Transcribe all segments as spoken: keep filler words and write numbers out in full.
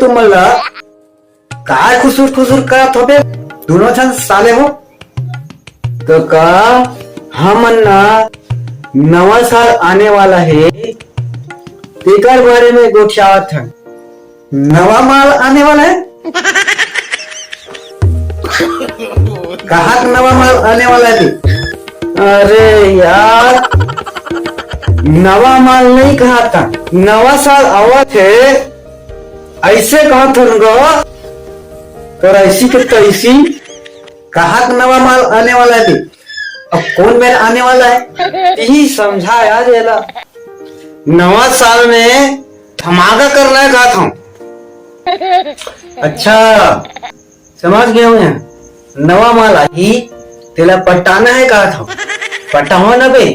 तुमन ला काय खुसुर खुसुर करत हो बे, दूनों झन साले हो? तो का हमन ना नवा साल आने वाला हे, तेकर बारे में गोठियावत हन। नवा माल आने वाला है? कहाँ का नवा माल आने वाला है? अरे यार, नवा माल नहीं कहा था, नवा साल आवत है, ऐसे कहा था उनको। तो ऐसी के तैसी, कहाँ का नवा माल आने वाला है? अब कौन मेर आने वाला है? यही समझा यार, ये ला नवा साल में धमाका करना है कहा था। अच्छा, समझ गया हूँ। नवा माल आही, तेला पटाना है कहा था। पटाओ ना बे।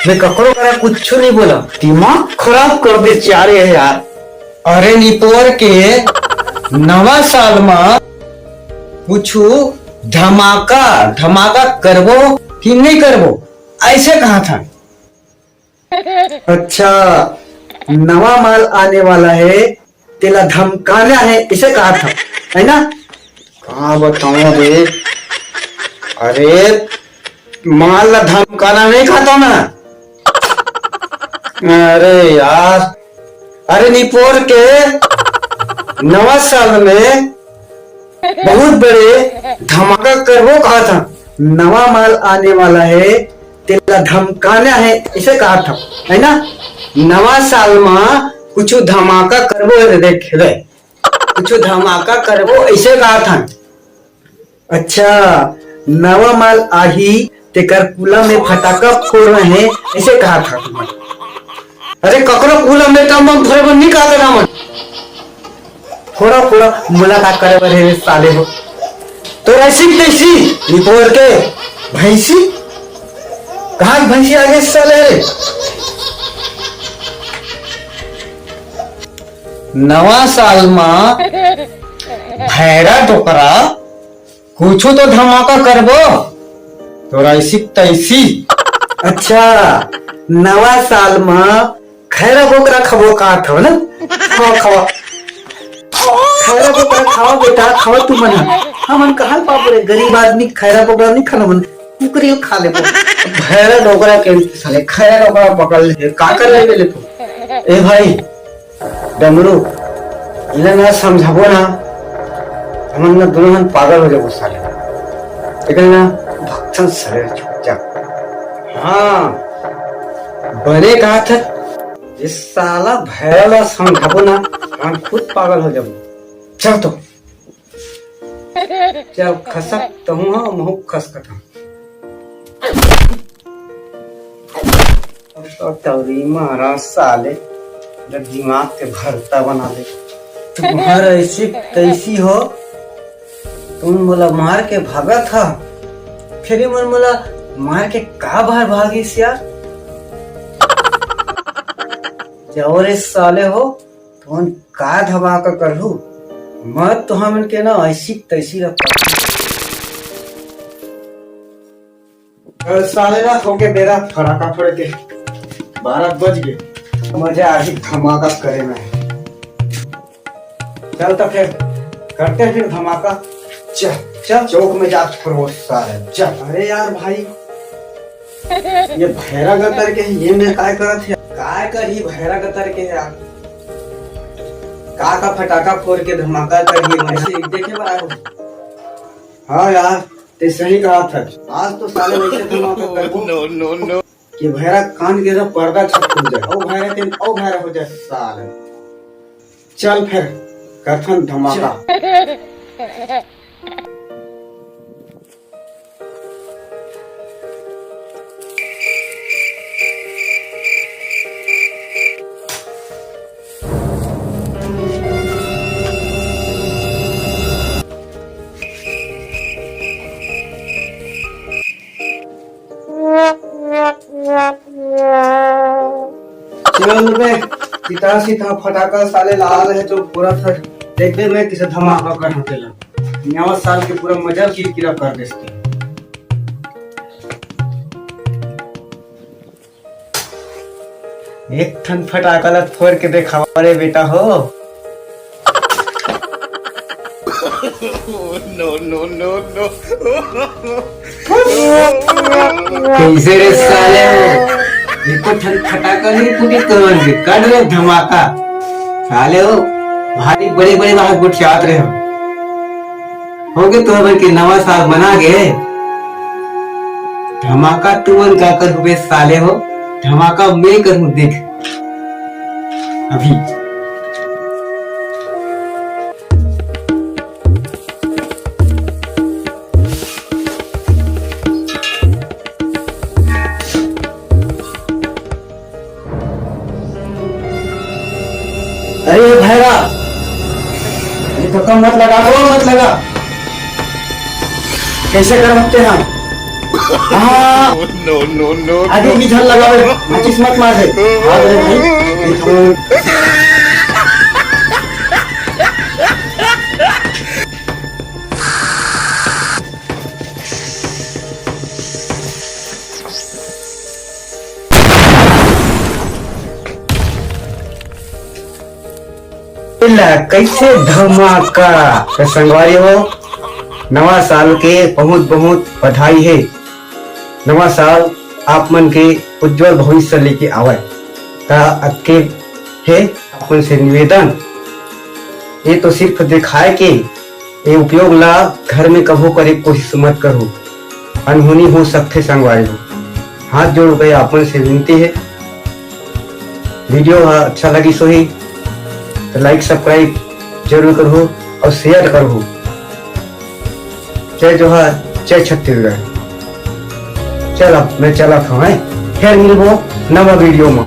मैं ककरो करा कुछ नहीं बोला। दिमाग खराब कर दे चारे है यार। अरे निपोर के, नवा साल मा कुछ धमाका, धमाका करबो कि नहीं करबो, ऐसे कहा था। अच्छा, नवा माल आने वाला है, तेला धमकाना है, इसे कहा था, है ना? का बताऊं बे? अरे, माल ला धमकाना नहीं खाता ना। अरे यार, अरे निपोर के, नवा साल में बहुत बड़े धमाका करबो कहा था। नवा माल आने वाला है, तेला धमकाना है, इसे कहा था, है ना? नवा साल मा कुछ धमाका करबो है, देख ले, कुछ धमाका करबो, इसे कहा था। अच्छा, नवा माल आही, तेकर कूला में फटाका फोड़ रहे हैं, ऐसे कहा था तुमने। अरे ककरो कूला में तो बम फोड़े बर नहीं कहा था ना मन। फोड़ा, फोड़ा, मुलाकात करे बर हे रे साले हो। तो ऐसी तैसी, निपोर के, भैंसी? कहाँ की भैंसी आ गई साले रे? नवा साल मा भैरा डोकरा कुछू तो धमाका करबो, तोरा ऐसी तैसी। अच्छा, नवा साल मा खैरा बोकरा खबो का थव ना? खवा, खवा। खैरा बोकरा खावा बेटा, खावा तू मन ह। हमन कहाँ पाबो रे, गरीब आदमी खैरा बोकरा नहीं खाना मन, कुकरी खा लेबो। खैरा डोकरा के साले, खैरा डोकरा पकड़ ले, का कर लेबे ले तू? ए भाई, डमरू, इला ना समझाबो ना, हमन ना दोनों हन पागल हो जाबो साले। एकरे ना भक्तन साले चुपचाप। हाँ, बने कहा था, इस साला भैरा ला समझाबो ना, हम खुद पागल हो जाबो। चल तो, चल खसक तहूँ हा, महू खसकत हा। अब तो टौरी मारा साले, जब दिमाग के भरता बना दे। तुम्हारा ऐसी तैसी हो, तुम मोला मार के भागत हा, फिर ये मन मोला मार के का बाहर भागिस यार? जाओ रे साले हो, तुमन का धमाका करहू, मत तो हमन के ना ऐसी तैसी रखा। अरे साले ना होके बेरा फटाका फोड़े के, बारह बज गए। मजा आही धमाका करे में। चल तो फिर करते हैं फिर धमाका। चल, चल चौक में जाके फोड़बो साले, चल। अरे यार भाई, ये भैरा गतर के ये में काय करत है? काय करही भैरा गतर के यार? का का फटाका फोड़ के धमाका करही, मैं से देखे बर आयो। हाँ यार, ते सही कहा था। आज तो साले वैसे धमाका करबो। No, no, no। कि भैरा कान के तो पर्दा छप खुल जाए, ओ भैरा के, ओ भैरा हो जाए साले। चल फिर करथन धमाका। चल। चल बे, सीधा सीधा फटाका साले लाल है जो पूरा था। देख बे, मैं किसे धमाका कर तेला। नवा साल के पूरा मजा किरकिरा कर देते। एक ठन फटाका ला फोड़ के देखावा रे बेटा हो। No, no, no, no। कैसे रे साले, एको ठन फटाका नहीं फूटी तोर के, कर रे धमाका। साले हो, भारी बड़े बड़े बात गोठियात रहे हो। होगे तो हमन के नवा साल मना गे। धमाका तुमन का करहू बे साले हो, धमाका मैं करहूँ देख अभी। अरे भैरा, ये धक्का मत लगा, वो मत लगा। कैसे कर सकते हैं हम? हाँ। No, no, no, आगे no। की झल लगा, माचिस मत मार दे। भाग रे भाई। ला, कैसे धमाका। तो संगवारी हो, नवा साल के बहुत बहुत बधाई है। नवा साल आप मन के उज्जवल भविष्य लेके आवय। ता अतके हे अपन से निवेदन, ये तो सिर्फ दिखाए के ये उपयोग ला घर में कभू करे के कोशिश मत करहू, अनहोनी हो सकथे संगवारी हो। हाथ जोड़ के आपन से विनती हे, video हा अच्छा लगिस होही तो like subscribe जरूर करहू और share करहू। जय जोहार, जय छत्तीसगढ़। चल अब मैं चलत हवं, हैं? फिर मिलबो नवा video में।